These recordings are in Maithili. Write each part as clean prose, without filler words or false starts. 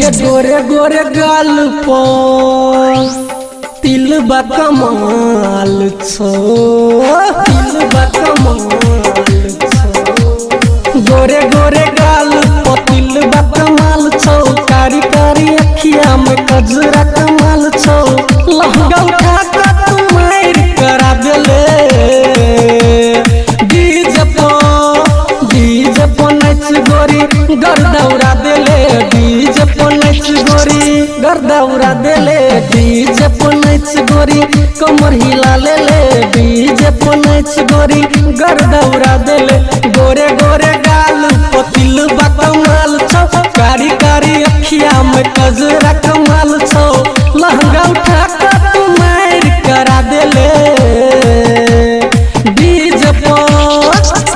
गे गोरे गोरे गाल पर तिल बा कमाल छो, तिल बा कमाल छो। गोरे गोरे गाल पर तिल बा कमाल छो, कारी कारी अखिया में कजरा कमाल छो। लहंगा उठा के तू मार करा देले, डीजे पर नाच गोरी गर्दा उड़ा देले, डीजे पर नाच गोरी गर्दा उड़ा देले, डीजे पर नाच गोरी कमर हिला लेले, डीजे पर नाच गोरी गर्दा उड़ा देले। गोरे गोरे गाल पर तिल बा कमाल छो, कारी कारी अखिया में कजरा कमाल छो। लहंगा उठा के तू मार करा देले,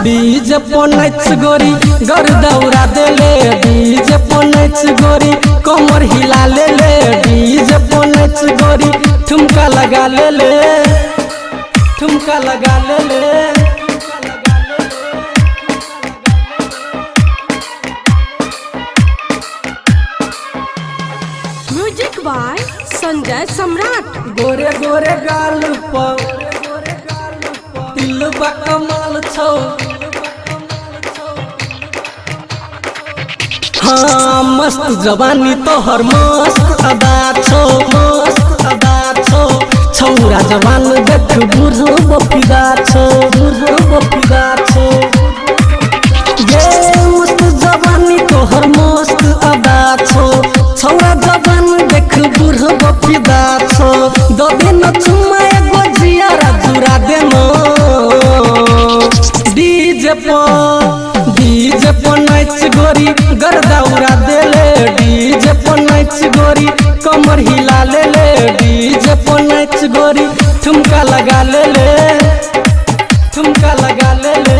डीजे पर नाच गोरी गर्दा उड़ा देले, डीजे पर नाच गोरी कमर हिला लेले, डीजे पर नाच गोरी ठुमका लगा लेले, ठुमका लगा लेले। म्यूजिक बाय संजय सम्राट। गोरे गोरे गाल पर तिल बा कमाल छो। हाँ मस्त जवानी तोहर मस्त अदा छो, मस्त अदा छो। छौरा जवान देख बूढ़ो बफिदा छो, बूढ़ो बफिदा छो। गे मस्त जवानी तोहर मस्त अदा छो, छौरा जवान देख बूढ़ो बफिदा छो। दो दिन चुमा एगो जियारा जुरा देनो, डीजे पर नाच गोरी गर्दा उड़ा देले, डीजे पर नाच गोरी कमर हिला लेले, डीजे पर नाच गोरी ठुमका लगा लेले, ठुमका लगा लेले।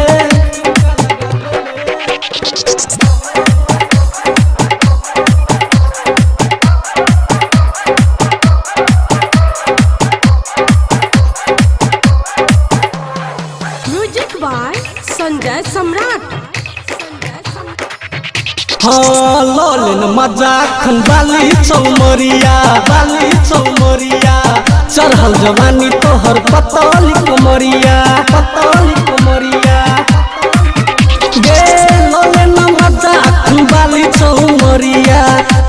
म्यूजिक बाय संजय सम्राट। हाँ लोलन मजा खन बाली चौमरिया, बाली चौमरिया। चढ़ल जवानी तोहर पतली कमरिया, पतली कमरिया। गे लोलन मजा खन बाली चौमरिया,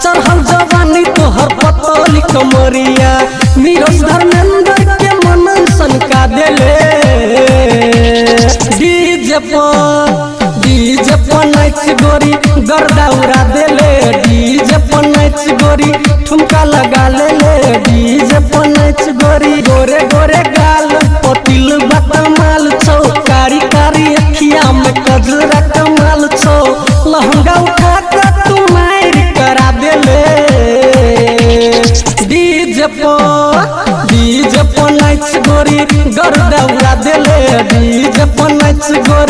चढ़ल जवानी तोहर पतली कमरिया। नीरज धर्मेंद्र के मन सनका देले, डीजे पर नाच गोरी गर्दा उड़ा देले, डीजे पर नाच गोरी ठुमका लगा लेले, डीजे पर नाच गोरी। गोरे गोरे गाल पर तिल बा कमाल छो, कारी कारी अखिया में कजरा कमाल छो। लहंगा उठा के तू मार करा देले, डीजे पर नाच गोरी गर्दा उड़ा देले, डीजे पर नाच गोरी।